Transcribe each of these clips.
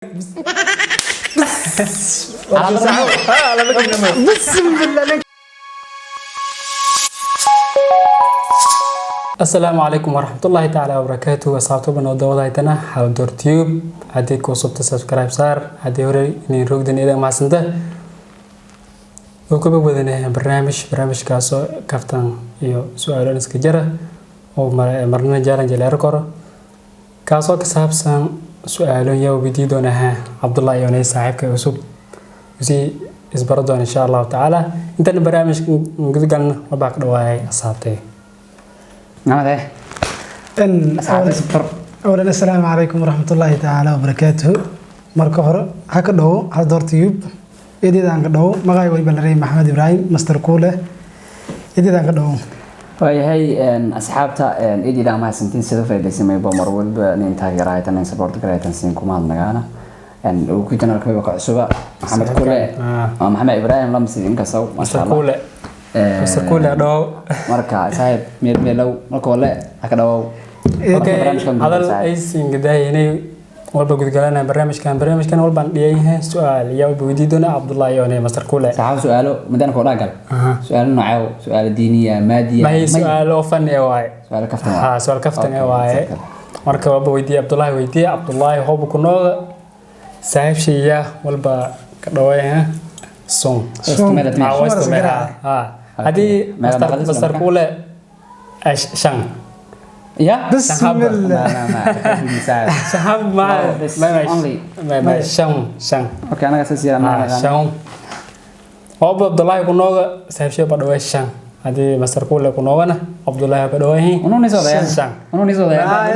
Bismillah. Asalaamu calaykum waraxmatullaahi tacaala wabarakaatuhu. Asxaabta badan oo daawadaytana Haldoor Tube, haddii kuu subta subscribe saar, haddii hore inayn rogdan idan mahadsanta. Wuxuu kuba wadanaya barnaamijkaasoo kaftan iyo su-aalo iska jara oo marna challenge la koro, kaasoo ka saabsan su-aalo yaa weydii doonaha Cabdullah iyo nay saaxiibka cusub si isbaro doona, insha Allahu tacaala. Intana barnaamijka gudagalna, wabaa ka dhawaayay asxaabtay. Nabade. Asxaabta isbar. Awalan, assalaamu calaykum waraxmatullaahi tacaala wabarakaatuhu. Marka hore ha ka dhowo Haldoor Tube, eedeedaan ka dhowo. Magacay waliba la Maxamed Ibraahim Master Kuule, eedeedaan ka dhowo. Waayahay asxaabta, idilaa mahadsantiin sida faa'iidaysamay mar walba nin taageerahaytan, nin support garaytan, siin kuma hadnagaana ugu channelka weba ka cusuba Maxamed Kule. Waa Maxamed Ibraahim lamsi inkasaw, masha Mr. Allah. Kuule, Mr. Kuule dhow. Marka saaxiib, meel meelow marka wale ha ka dhawow. Okay, barnaamijkan hadal saaxiib. Aysin gadahaynay walba gudgalana barnaamijkan walbaan dhiyayahay su-aal yaa walba weydii doona Cabdullahi iyo Master Kuule. Saxaab, su'aalo madana koo dhagal, su'aalo noocee? Su'aalo diiniya, maadiya? Mahay, su-aalo fan ee waaye. Su'aalo kaftan waaye. Ha, su-aal kaftan ee Okay, waaye. sakar. Marka walba weydiiye Cabdullahi, weydiiye Cabdullahi hooba ku nooda saaxiibshaya walba ka dhawaaya song. Istumeel. Ah, waa istumeel, ha. Haddii Meeqa maqadis Master marka? Kuule shan. Ya. Bismillah. Ma ma ma saaxiib. Shan ma No, this only. ma shan shan. Okay, anaga saas yaa Ah, shan hooba Cabdullaahi ku nooga saaxiibshay ba dhawaa shan, haddii Master Kuule ku noogana Cabdullaahi ba dhawaahi Unu ni soo dayaan. Shan. Unu ni soo dayaan. Ah,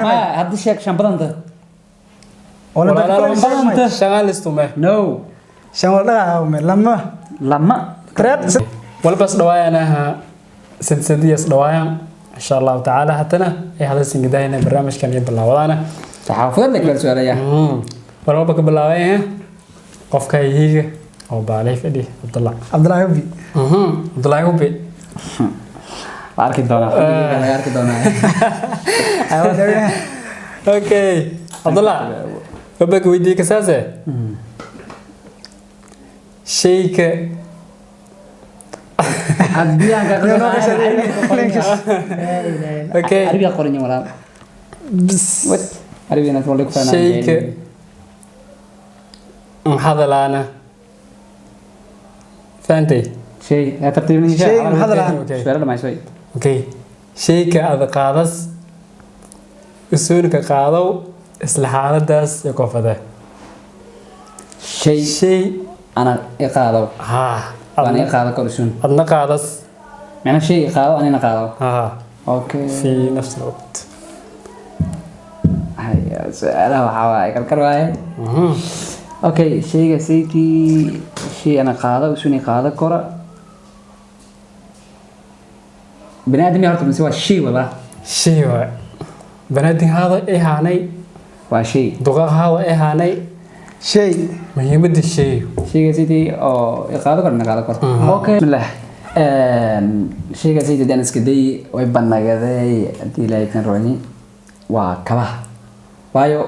Ma haddii sheeg shan badanta. Wala dadka Walaalaal, kale sheeg may. shan listume. No. Shan wala dhagaha lama. Lama. Treed. Walbas dhawaayanaha silsadiyas dhawaayaan, insha Allahu tacaala. Haddana ay hadalsin gidahayna barnaamijkan iyo bilaawadaana. Saxaafadda la kala su'aalaya. Bal walba ka bilaabay qofka hiiga oo baalay fadhi, Cabdullah. Cabdullaahi Hubi. Cabdullaahi Hubi. La arki doonaa. Laga arki doonaa. Okay, Cabdullah, walba ka weydiiye kasaase shayka. Haddii aan ka Okay. Ariga qorin walaal. What? Ariga inaad wali ku faanaan. Shayka hadalaana fahantay? Shay, la tartiibin. Shay hadalaana. Okay. Su'aalo dhamaysay. Okay, shayka aad qaadas usuunka qaadow isla xaaladaas iyo koofade. Shay shay ana i qaado. Ha. Waan i qaado kor usun. Adna qaadas. Macna shay i qaado anina qaado. Ha. Okay. في نفس الوقت. Haya, su'aalaha waxaa waaye karkar waaye. Okay, shayga saytii shay ana qaado usun i qaado kora. Bini aadam horta mise waa shay wala? Shay waay, banaadin haada ay haanay. Waa shay. Duqa haada ay haanay. Shay. Muhiimadda shay. Shayga saytii oo i qaado kora ina qaado koro. Okay, bismillah. Shayga saytii haddaan iska day way banagaday, haddii Ilaahay kan rooni waa kabaha, waayo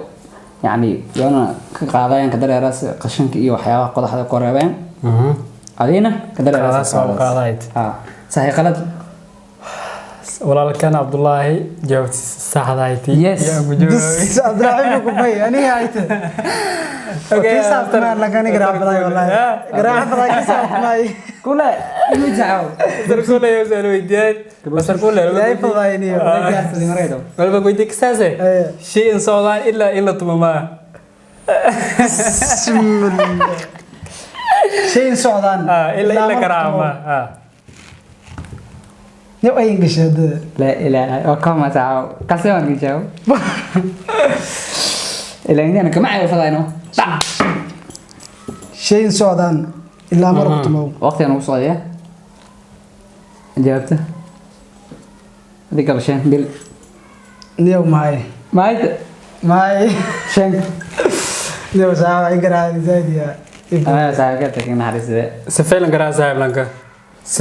yacni yoona ka qaadayaan ka dareeraas qashinka iyo waxyaabaha qodaxda ku reebeen, adigna ka dareeraas. Qaadaas waa qaadayd. Ha, saxi qalad? Walaalkan Cabdullaahi jawaabtiisa saxda ay tii. Yes. Yaa ugu jawaabay. Bis Cabdullaahi Hubi ku bay aniga ayte. Okay, Kisaabtana lagani garaac baday, wallahi garaac baday kisaabtana. Kule inuu jacaw. Master Kuule iyo su'aal weydiiyeen Master Kuule. Ilaahay fadayniyo. Walba weydiiye kasaase shay in socdaan ilaa in la tumo maa. Bismillah. Shay socdaan. Ah, ilaa in la garaaco maa. Ah. Niw ay gashay hadda. La ilaaha oo kama saxaw kasee waan gajaw ilaa intaan kama caayo fadayno. Shay socdaan ilaa mar waqti. Waqtigan ugu socdaya jawaabta hadii gabasheen bil. Niyow mahay. Maayta. Mahay. Shan. Niyow saaxiib ay garaacay zaid ya. Anaa saaxiibka tagin naxariisade. Safeelan garaa saaxiib lanka.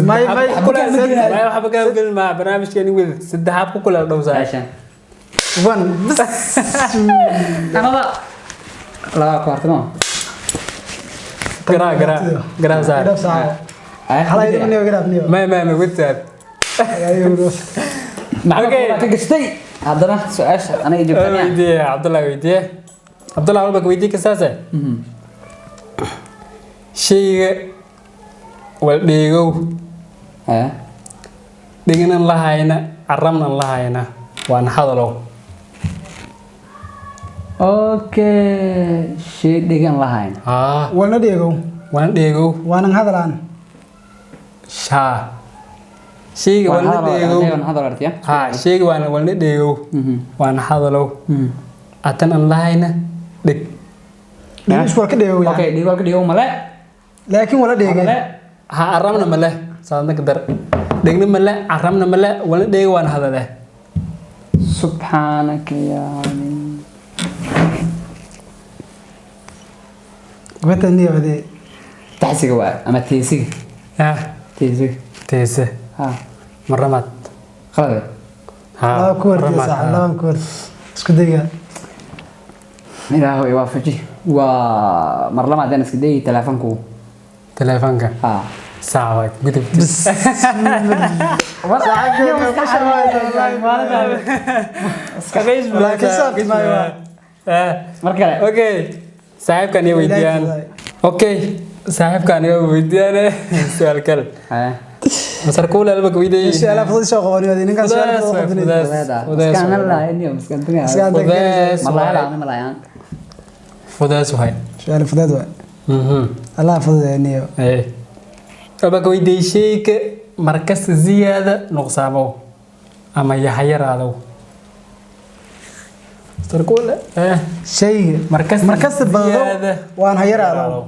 May may waxba ka gelin maa barnaamijkeeni wada saddexaad ku kula dhow saaxiib. Shan. One. Bis. Anada. Laba ku hartamo. Garaa garaa garaa saar. Idhab saaxiib. Hala idhab niyo garaab niyo. Ma ma ma witaab. Maxamed Okay. waa ka gashtay. Haddana su-aasha aniga joogtaan. Weydiiye Cabdullah, weydiiye Cabdullah, walba ka weydii kastaase. Shayga wal dheegow, dhignan lahayna, carabnan lahayna, waana hadalow. Okay, shay dhigan lahayn. Haa. Walna dheegow. Waana dheegow. Waanan hadalaan. Shaa, shayga walna dheegow. Waan hadal artiya. Haa, shayga waana walna dheegow, waana hadalow, atan an lahayna dheg. Dhig isku ka dheegow yani. Okay, dhigo ka dhigo male. Laakiin wala dheegay. Male. Ha, carabna male, saadna ka dar, dhegna male, carabna male, walna dheego, waana hadale. Subxaanaka ya caliim. Wata niyo wade. Taxsiga waa ama teesiga. Ah. Teesiga. Teese. Ha. Maramaad. Qalad. Haa. Laba ku wartiya maramaad, saaxiib, haa. laba ku warti. Isku dayga. Ilaahu i waafaji. Waa mar lama haddaan iska dayi teleefanku. Teleefanka. Ha. Saac waay gudub. Laakiin saabti maayo waa. Mar kale. Okay, saaxiibkan iyo weydiiyaan. Okay, saaxiibkan iyo weydiiyaan su'aal kale. Ha. Masar kuula alba ka weydiiyay. Su'aalaha fudud soo qabanay wade. Ninkan su'aalaha fudud qabanay. Fudees. Miskaan la niyo miskaan tunga. Miskaan. Fudees. Malaayaan malaayaan. Fudees waay. Su'aal fudud waay. Allah fudud niyo. Eh, alba ka weydiiyay shayga markasta ziyaada nuqsaamow ama yaxayaraadow. Masar kuula eh. Shayga markasta markasta badado ziyaada waan hayaraado.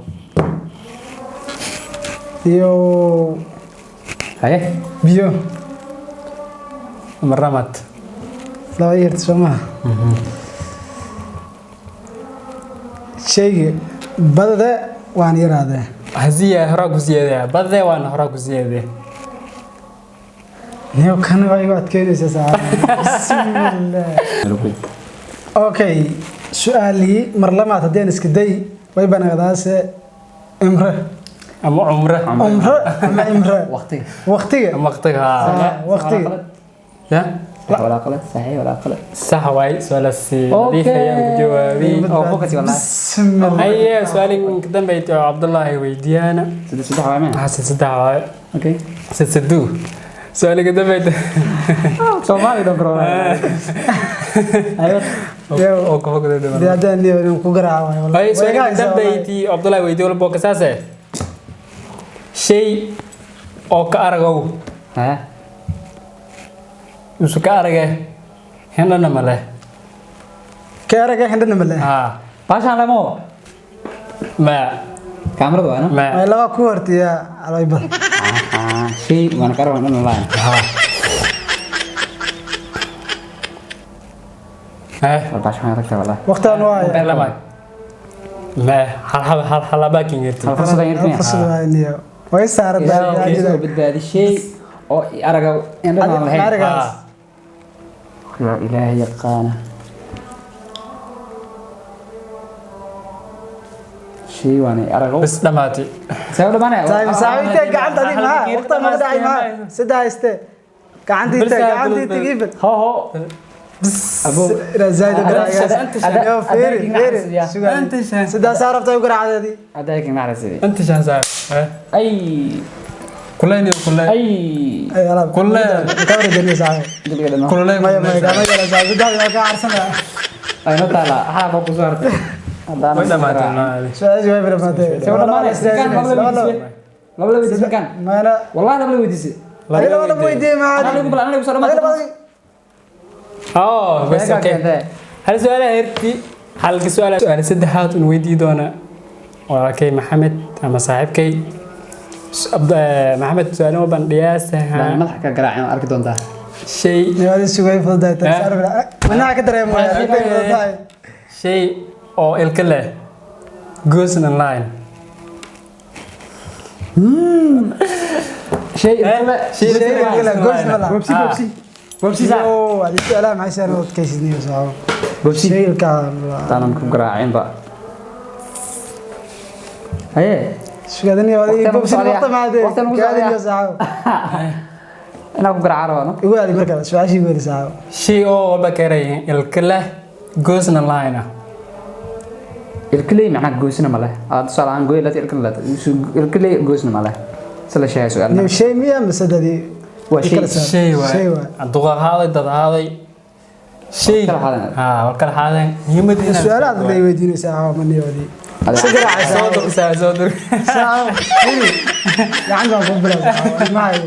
Iyo Haye. biyo. Maramad. Laba yeerta soo maaha. Shayga badada waan yaraadee. Haziya horaa ku ziyaadaya badde, waana horaa ku ziyaadaya. Niyo kan waa igu adkeynaysaa saaxiib. Bismillah. Okay, su-aalii mar lamaad haddii aan iska day way banaqdaase imre. Ama cumre. Umre ama imre. Waqtiga. Waqtiga. Ama waqtiga, haa. Ah, waqtiga. Ya. Sax walaa qalad, saxiix walaa qalad. Sax waay, su-aalaasi nadiif ayaan ku jawaabay. Oo focus wallahi. Bismillah. Haye, su-aalin ka dambeeyay oo Cabdullaahi weydiiyana. Saddex saddex waa meen. Maxaa saddex waay? Okay. Saddu su-aalin ka dambeeyay. Soomaali dhan karo. Ayo. Oo ka fogda Dee dhiman. haddaan niyo inaan ku garaaco waay, wallahi. Haye, Way su-aalin iga ka haysaa, wallahi. dambeeyay Cabdullaahi weydiiyo walbo kasaase shay oo ka aragow. Ha. Isu ka arage hindhana male. Ka araga xindhana male. Haa. Baashaan lamo. Ma. Kaamirada waa no. Ma. Way laba ku hortiya alay badan. Ah, shay waan karo waan dhan lahayn. Haa. Eh. War baashaan waan ragta wallahi. Waqtigan waay. Laba. Ma hal hal hal hal baa kingerti. Hal fursad ayaan Hal fursad waay niyo. Way saaran tahay. Ilaahay soo badbaadi shay oo araga indhan aan lahayn. Aragaas. Yaa Ilaahay yaqaana. Shay waan arago. Bas dhamaatay. Sabab dhamaanaya. Saaxiib, saaxiib, intee gacanta adig maha waqtigan naga dhacay maha saddex hayste gacantii Bal tag saaxiib, gacantii bal- tag ibel. Ho ho. Abo. Ina zaid u garaacayaa. Yo, fiiri, fiiri. Sugaan. Anta shan. Saddex saa rabtaa u garaacdeedii. Adaa kin naxariisidii. Anta shan saaxiib. Eh. Ay. Kuleen iyo kuleen. Ay. Ay, alaab. Kulle- Ka wareejinay saaxiib. Diliga dhamo. Kuleen. Maya, maya, gacmo yara saaxiib. Saddex waa ka carsanaya. Ay no taala. Ha ma ku saartay. Haddana Way dhamaatay. Su-aashii way dhamaatay. Sabab dhamaanaya. Laba Laba laba. laba laba weydiisay kan. Mayna. Wallahi laba laba weydiisay. Adiga laba laba weydiiyey maxaa? Anaa lagu bal anaa lagu soo Adiga dhamaatay. laba- Oh, bas okay. Hal su'aal herti, halka su'aal su'aal saddexaad un weydii doona walaalkay Maxamed ama saaxiibkay Maxamed su'aal ma bandhiyaasa. Madaxa ka garaacin arki doontaa. Shay Nimadii sugay fududahay tan. Eh? Saar bila. Manaha ka dareemo intay fududahay. Shay oo ilka leh, goosna line. Shay ilkale. Shay Shay ilka leh, goosna line. Websi websi. Websi saa. Yo, adi su'aalaha maxay saan u adkaysidniyo saaxiib. Websi. Shay ilka Taanan ku garaacin ba. Haye. Sugaadani waa Waqtigan bobsin ugu waqti socdaa. maade. Waqtigan ugu Gaadin socdaa. iyo saaxiib. Inaa ku garaaca rabano. Igu aadi markaa su'aashii igu aadi saaxiib. Shay oo walba keeraya ilka leh goosna lahayna. Ilkaley macnaha goosna ma leh. Aad tusaale ahaan gooy leh ilkana leh. Ilkaley goosna ma leh. Sala sheegay su'aal. Niyo shay miya mise dadii? Waa shay. Shay Shay waay. waay. Duqa ahaaday, dad ahaaday, shay. Kala xaadeen. Haa, war kala xaadeen muhiimadda inaad Su'aalaha aad lay weydiinaysaa caawa ma niyo adii. Soo dursaa, soo dur. Saaxiib. Gacan baan ku bilaabay saaxiib. Maxay?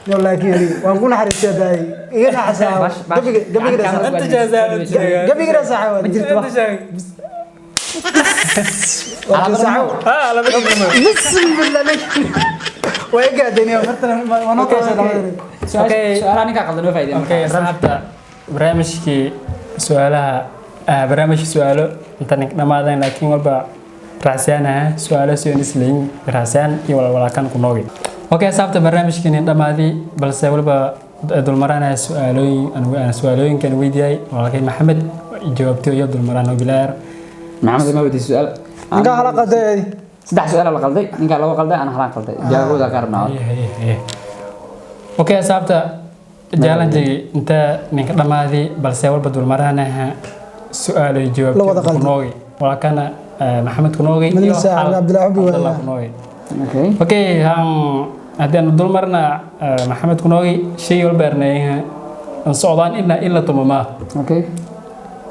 Niyo laakiin adiga waan ku naxariistay daay. Iga naxariis saaxiib. Gabiga gabiga saaxiib. Inta jaazaad. Gabiga saaxiib. Ma jirto wax. Inta sheeg. Waa saaxiib. Haa, laba kelimo. Bismillah. Way gaadeen iyo martan waa noo Okay, taasay okay. labadii. Okay. Su'aalaha ninkaa qaldan oo faa'iideyn. Okay, asxaabta, barnaamijkii su'aalaha, barnaamijka su'aalo inta nink dhammaadeen, laakiin walba raacsiyaanaha su'aalo si aan isleeyin raacsiyaan iyo walwalaakan ku noogi. Okay, asxaabta, barnaamijkii nin dhammaadii, balse walba dulmaraanaya su'aalooyin aan su'aalooyinkan weydiiyay walaalkay Maxamed jawaabtay iyo dulmaraan oo bilaar. Maxamed ma weydiisay su'aal. Ninka hala qalday. Saddex su'aal la qalday. Ninkaa laba qalday, ana halaan qalday. Jawaabooda qaar naa. Okay, asxaabta, challenge inta ninka dhammaadii, balse walba dulmaraanaha su'aalo La wada jawaabtay qalday. ku noogi walaalkana Maxamed ku noogi. Madina saaxiib, Cabdillah Xubi waaye. Cabdillah ku noogi. Okay. Okay, haddii aanu dul marna Maxamed ku noogi, shay walba ernayaha aan socdaan ilaa ila tumamaa. Okay.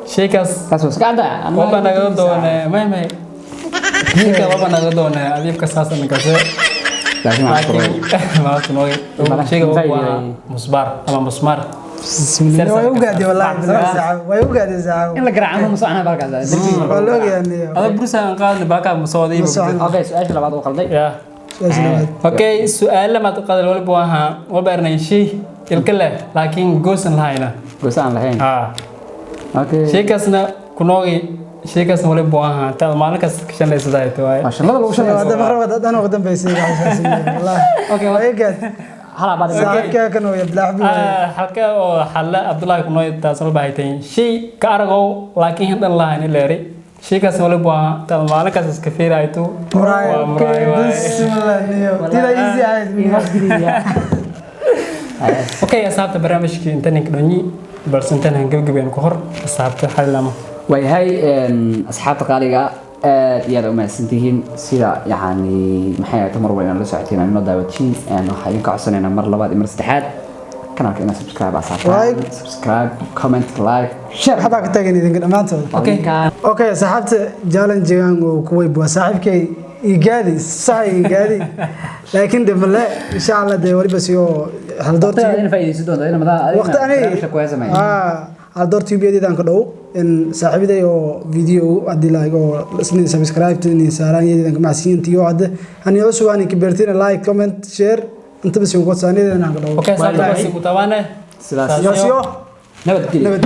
Shaykaas Taas waa iska cadda. waba naga doonaa may shayka waba naga doonaa adiibka saas ninkase. Laakiin waxaan ku Laakiin maa ku noogi shayga waa musbaar ama musmaar. Bismillah. Way u gaadeen wallahi billahi saaxiib. Way u gaadeen saaxiib. In la garaaco ma socnaa balkaas. Waa la ogyahay niyo. Ada bursa aan qaadni baakaa musooday. Ma socon. Okay, su'aasha labaad oo qalday. Ya. Su'aasha labaad. Okay, su'aal ma qadal walba waa walba ernay shay ilka leh laakiin goosan lahayna. Goos aan lahayn. Ah. Okay. Shaykaasna ku noogi, shaykaasna waliba waa ahaa taad maalin kasta ka shanlaysadaa tahay. Waa shallada lagu Hadda shallaysto. maqrabka dad ugu dambeysay waxaas wallahi. Okay, Way gaadeen. Halaa baad. Saaxiibka kan oo Cabdillah Xubi waaye. Halka oo xalla Cabdullaahi ku noogi taas walba hayteen shay ka aragow laakiin hindhan lahayn ileeri, shaykaasna waliba waa taad maalin kasta iska fiirayto. Muraay. Waa muraay waaye. Bismillah niyo. Tida easy ahayd niyo. Okay, asxaabta, barnaamijkii inta ninka dhonyi, balse intaan han gabagabeyn ku hor, asxaabta xal lama. Waayahay, asxaabta qaaliga ah, aad iyo aad u mahadsantihiin sida yacni maxay ahayd mar walba inaad la socotiin aan inoo daawatiin. Waxaa idinka codsanaynaa mar labaad iyo mar saddexaad kanaalka inaad subscribe asaartaan. Like. Subscribe, comment, like, share. Waxbaa ka taagan idinka dhammaantood. Okay. Okay, asxaabta, challenge-gan oo kuway waa saaxiibkay igaadi sax igaadi, laakiin dhibale insha Allah dee waliba siyo haldoortii Waqtigaada in faa'iidaysan doonto ina madaa waqti ani barnaamijka ku heesamay. Ah, haldoortii biyadiidan ka dhow in saaxiibaday oo video hadii like oo isniin subscribe in saaraan yadiidan ka macsiintiyo hadda hani cusub aan ka beertina like, comment, share inta bas ugu saanideena ka dhow. Okay, asxaabta, waa si ku tabaane. Sidaas. Yo, siyo. Nabadgelyo. Nabad.